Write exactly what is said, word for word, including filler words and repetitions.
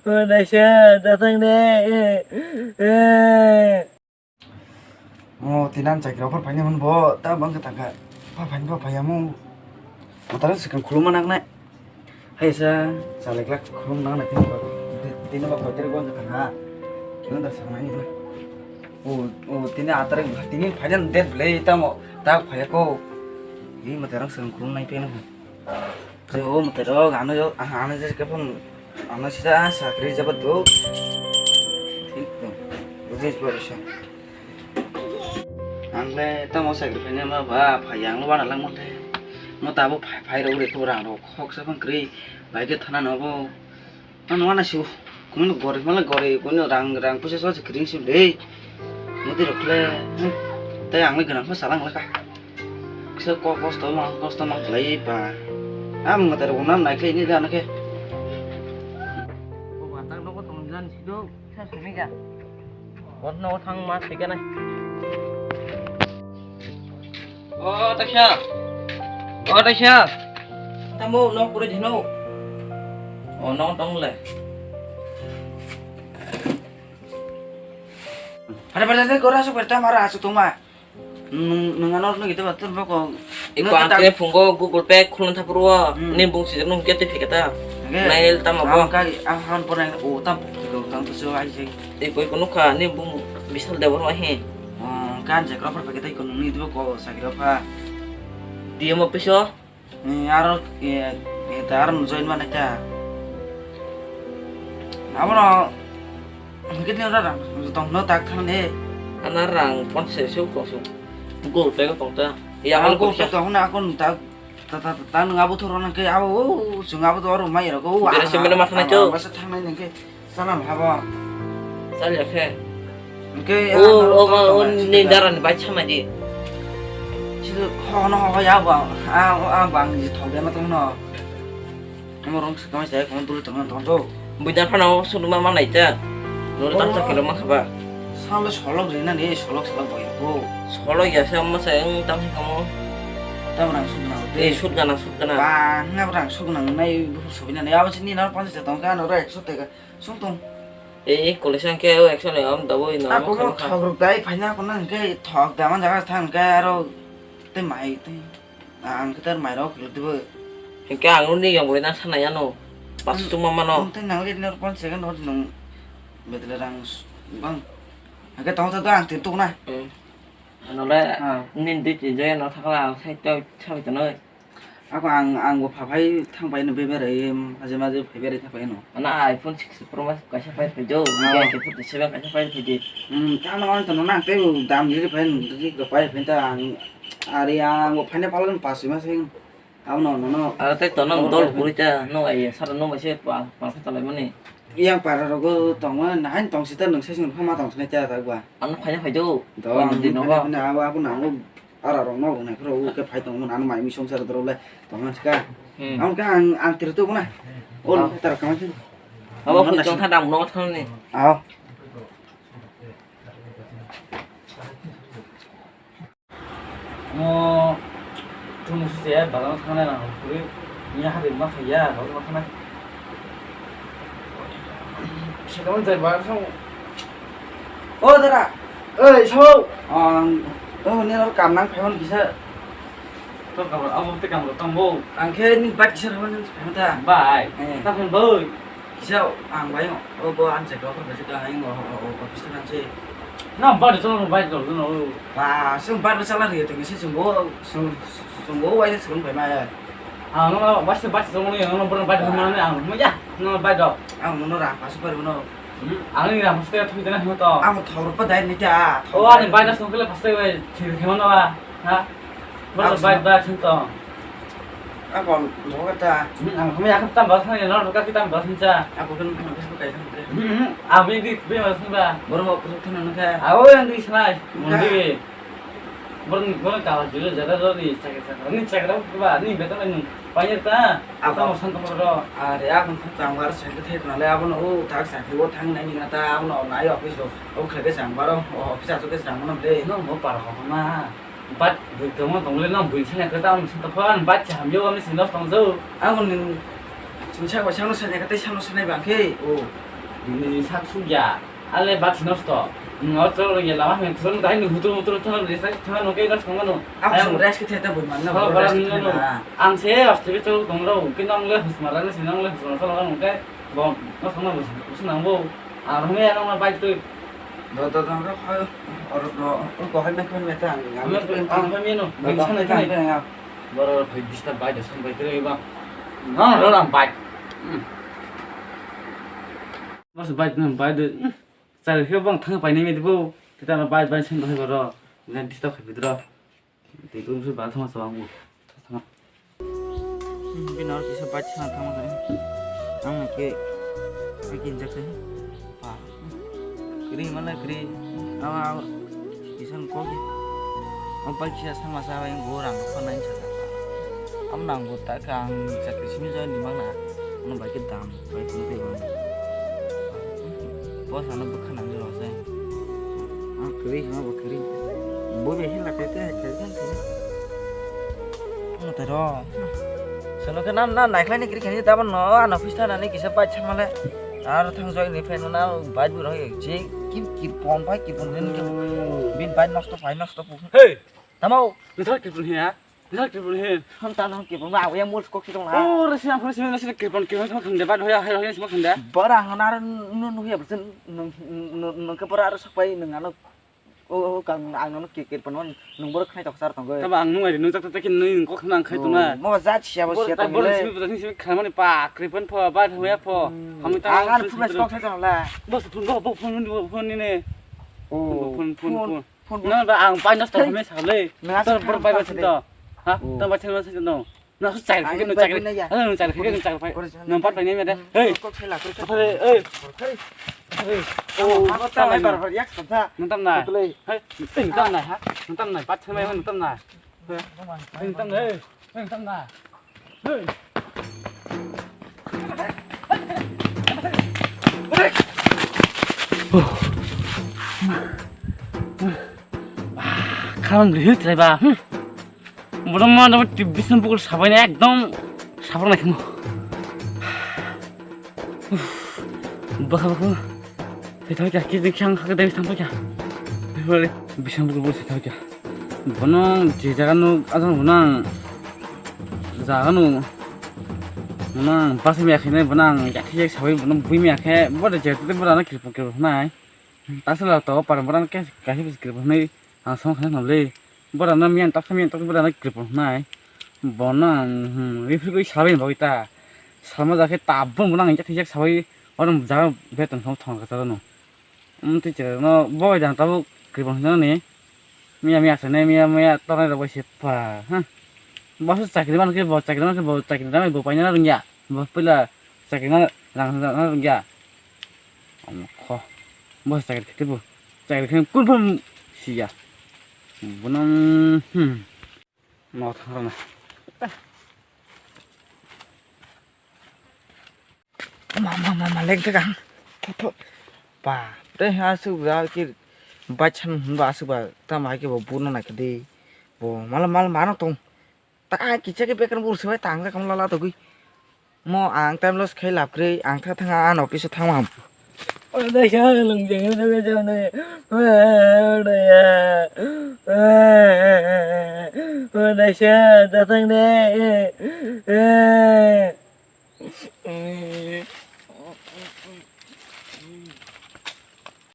Unaisa datang de. O tinan chakri offer paine mun bo ta bang ka tangka. Pa pain pa paya mu. Matara sikang khuluma nang nai. Hai sa, salai glak khulum nang nai tin ba. Tin ba koiter go ka ha. Kino da sa nai na. O o tin atare tin phajan det ble ta mo ta phaya ko. Ni matarang sikang khulum nai pe na. Khe o mwtai rok ano, ano je khe phone ano sida sakri jaba do. Thik to. Bujis barisa. Ang le tamo sakri phai ma ba phai ang lo bana lang mate. Mo tabo phai phai rok re ko rang rok khok sa phang kri. Bai khe thana no bo. Ano wana su. Kuno gori mala gori kuno rang rang pusa so kring sim de. Mati rok le. Tei ang le ganang pha salang laka. Kisa ko kosto ma kosto ma khlai pa. Am ngatar unam nai khlai ni dan ke. Ko batang no ko tong jan sido sa sini ga. Kon no thang ma sika nai. O takya. O takya. Tamo no pura jino. O no tong le. Pada pada de gora su perta mara asu tuma. Nung nung ano nung itu batur boko. Iko ang tini phungo Google Pay khulun thapuru o. Hmm. Ni bung sijak nung kete phikata. Mail tamo bo. Ang kai ang han pura o tam phikata tang tu so ai jai. Iko iko nukha ni bung Bishal Debor wa he. Oh, kan je kro pura phikata iko nung ni itu boko sakiro pha. D M office o. Ni aro, eh, eh, ta aro join mana ta. Abono, hingke ni ora rang, tong no tak thang ne. Ana rang pon se su tong su. Google Pay ko tong ta. Ya ang ko Google Pay tong na akon ta, ta, ta, ta nung abo thoro nang ke abo, o, sung abo to oro mai ro ko. Bere se mele matha nai to. Masa thang nai nang ke. Sana habo. Salya khe. Hingke o, o, o, ni dara ni bai chamai di. Sido hono ho ya ba. A, a bang ji thok de ma tong no. Amo rong se kamai sai kon dul tong tong to. Buidan phano sunu ma manai ta. Nuru tam ta kilo ma khaba. Salo solok rina ni solok solok boy ko. Solok ya sa ma sa eng tam kamo. Tam rang sunu na. Eh, sut gana, sut gana. Ba, na rang sut gana nai bu sobina nai. Abo sini na pansa tong ka no ra ekso teka. Sung tong. Eh, eh, kolesa hingke o ekso ni om dabo ino. Ako mo thok rok dai phaina ako nang hingke thok dama jaga thang hingke aro tei mai tei ang khe tar mai rok khwlwk dibo. Hingke ang nini yang bolai na sana yano. Pas tu mama no. Tei nang le nor pon second nor nung bedle rang bang. Hingke tong ta ang tin tuk na. Hmm. Ano le nini dui tin jaya no thakla ang sai to sabi to noi. Ako ang, ang bo pha phai thang pai no beberai, maje maje phai berai thang pai no. Ano iPhone six Pro Max kaisa pai phai do, ah. Forty seven kaisa pai phai di. Hmm, ano ang to no nang tei dam diri phai no, diri go pai phai ta ang, ari ang bo phai ne palan pas ma sing. Amo no, no, no. Aro tei to no dol kuri ta, no ai sara no bai se pa, pa sa talai mani. Yang para rogo tongma, nahan tong sita nung sai sing phama tong sinai ta ta gua. Ano phai ne phai do. Do, ang di no ba. Abo, abo nango. Ara rok no rok nai phuru ke phai tong mano, ano mai mi songsa rok le tong man ska. Hmm. Ang ka ang, ang tiri tu na. Ol tar ka man. Abo phai tong tha dam no thang ni. Aw. Mo tunu se balang thang na phuri ni ha de ma khaya, ba ma khana. Sekarang saya balang thang. O dara. Oi, so. Ang, oh, ni aro kam nang phaiman kisa. Tor kamar, abo te kamar tong bo. Ang khe ni bat kisa raman phaiman ta. Bai. Eh. Ta phun boi. Kisa ang bai o bo an se dokor bai ta ang o, o, o, office ta se. Na bat so bai do no. Ba, sung bat sa la ri te kisa sung bo, sung, sung bo wai sung bai ma ya. Ah, no, no, bat, bat so no, no, no, bat ma ne ang mo ya. No, bat do. Ang no ra pa su par no. Hmm, ang ni ram ste thui jana himo to. Ang thor pa dai ni ta. O ani bai na song kele paste bai thir khema na ba. Ha? Ba bai ba thung to. Ako loga ta. Hmm, ang khama yakap tam ba thang ya, no ka ki tam ba thang cha. Ako kan ma ka kai thang de. Hmm, hmm, abi di bi ma thang ba. Boro ma ka thang na ka. Awo yang di snai. Mon di. Borok ni, borok ni kala jilo jada rok ni chakra chakra ni chakra ba ni beton ni payer ta. Abo. Tamo san tamo ro. Are abon thang chang war sai thai na le abon o thak sai o thang nai ni ta abon o nai office ro. O khe ke chang baro o office a ke chang no de. No mo par ho ma. Bat bui tongma tongmani no bui sanya khe tamo sing tokha, bat se hamya wani sing nos tong jau. Abo nwng sing sak bai sano sanya khe tei sano sanai bang khe. O, bini sak suk ya. Ale bat se nosto. Nwng o cholo ya lama hwn thon dai nwng hutur mutur thon resa thon no ke nos tong mano. Abo song rest khe theta bui manna. Ang se oste be cholo tong rau ke nong le husmara ne sing nong le husmara cholo nong ke. Bo, no song na bus nang bo. Ar hme ya nong na bike tui. Do, do, do, do, hai, or, do, o, ko hai me, hai me ta, ang, ang, ang, hai me no, do, do, ang, ang, ang. Boro phai disturb bai da, song bai kre ba. No, no, no, bai. Hmm. Bas bai no, bai de. Hmm. Chari khe bang thang pai ni me bo. Kita no bai, bai sing bai boro. Na disturb khai bidro. Tei kung se ba thang sa ang. Thang. Hmm, bini oro kisa bike sana thangma khe. Ang khe, khe kinjak khe. Pa. Kiri mana kiri. Awa, awa. Kisa kok. Ang bike kisa sama sa yang gorang kho nai sa. Am nang go ta ka ang chakri simi join di mang na. Ano bike dam. Bai phun tei bang. Boss ano bwkha nang jora se. Ah, kwrwi hwnba bo kwrwi. Bo bai hila khe te khe khe khe. Ano tei ro. Sono khe nam na naiklai ni kwrwi khe ni tabon no ano office thana ni kisa bike chama le. Aro thang joi ni fan na bike bu roi je kim kirpon bai kirpon hin ke. Bin bike nosto bai nosto pu. Hey! Tamo. Nithok kirpon hin ya? Nang kirpon hin. Hon ta nang kirpon ba, yang mul kok kirpon la. Oh, resi ang resi resi kirpon kirpon sama khande ba, hoya hoya hoya sama khande. Bara ang nar nu nu ya bersen nang nang ke bara aro sakpai nang ano. Oh, oh, kang ang nang kirpon non nang bor khnai tok sar tong. Taba ang nung ai nung tak tak kin nung kok nang khai tong na. Mo ja chiya bo sia tong. Bor simi bor simi khamani pa kirpon pho ba hoya pho. Hami ta ang an phun kok sai tong la. Bos phun bo phun bo phun ni ne. Oh, phun phun phun. Phone, phone. No, ba ang pai nosto khamai sakle. Nang aswk tor bor pai ba khamai sinto. Ha? Oh. Tor ba sinto sinto. Na su chai khake no chai. Pai na ya. Ha, no chai khake no chai pai. Kore chai. Nang pat pai ne me de. Hmm. Hey. Kok khela kore chai. Hey, hey. Hey. Oh, abo ta mai bar bar yak sa. Nang tam na. Hey, nang tam na ha. Nang tam na. Pat mai nang tam na. Hey, nang tam na. Hey. Karon rihil trai ba. Bodo ma do tibisam bukul sabai na ekdom sabak nai khmo. Bwkha bwkha. Sithokya, kidin khyang hakhe dai thang thokya. Bising bukul bukul sithokya. Bono je jaga no ajang bono ang jaga no bono ang basa maya khe bono ang yakhe yak sabai bono bui maya khe bodo je tete bodo ano kirpo kirpo nai. Tasala to par bodo ano khe kahi bisi kirpo nai ang song khe nole. Borano miyan tak miyan tak borano kripon nai. Bono ang, hmm, referee koi sabai ni bagwi ta. Salma jakhe tabun bono ang jak jak sabai oro jaga beton kham thong ka chalo no. Um, tei chwla no bo jang tabuk kripon hinani. Miya miya sene miya miya tonai rok bai se pa, ha. Bo se chakri man khe bo chakri man khe bo chakri nai bo paina rwngya. Bo pila chakri na rang rang rwngya. Kho. Bo chakri khe bo. Chakri khe kun pham siya. Bono, hmm. No thangrana. Ma, ma, ma, ma, leng thakang. Tho, tho. Pa, tei ha aswk ba ki bachan hwnba aswk ba tamo hai khe bo burno naikha de. Bo mala, mala mano tong. Ta kicha khe bekar bur swbai tang jak kamla la togwi. Mo ang time loss khai lab kwrwi, ang tha thanga ano office o thangma ham. O dai sa lung jeng na ga jam na. O dai ya. O dai sa ta thang de.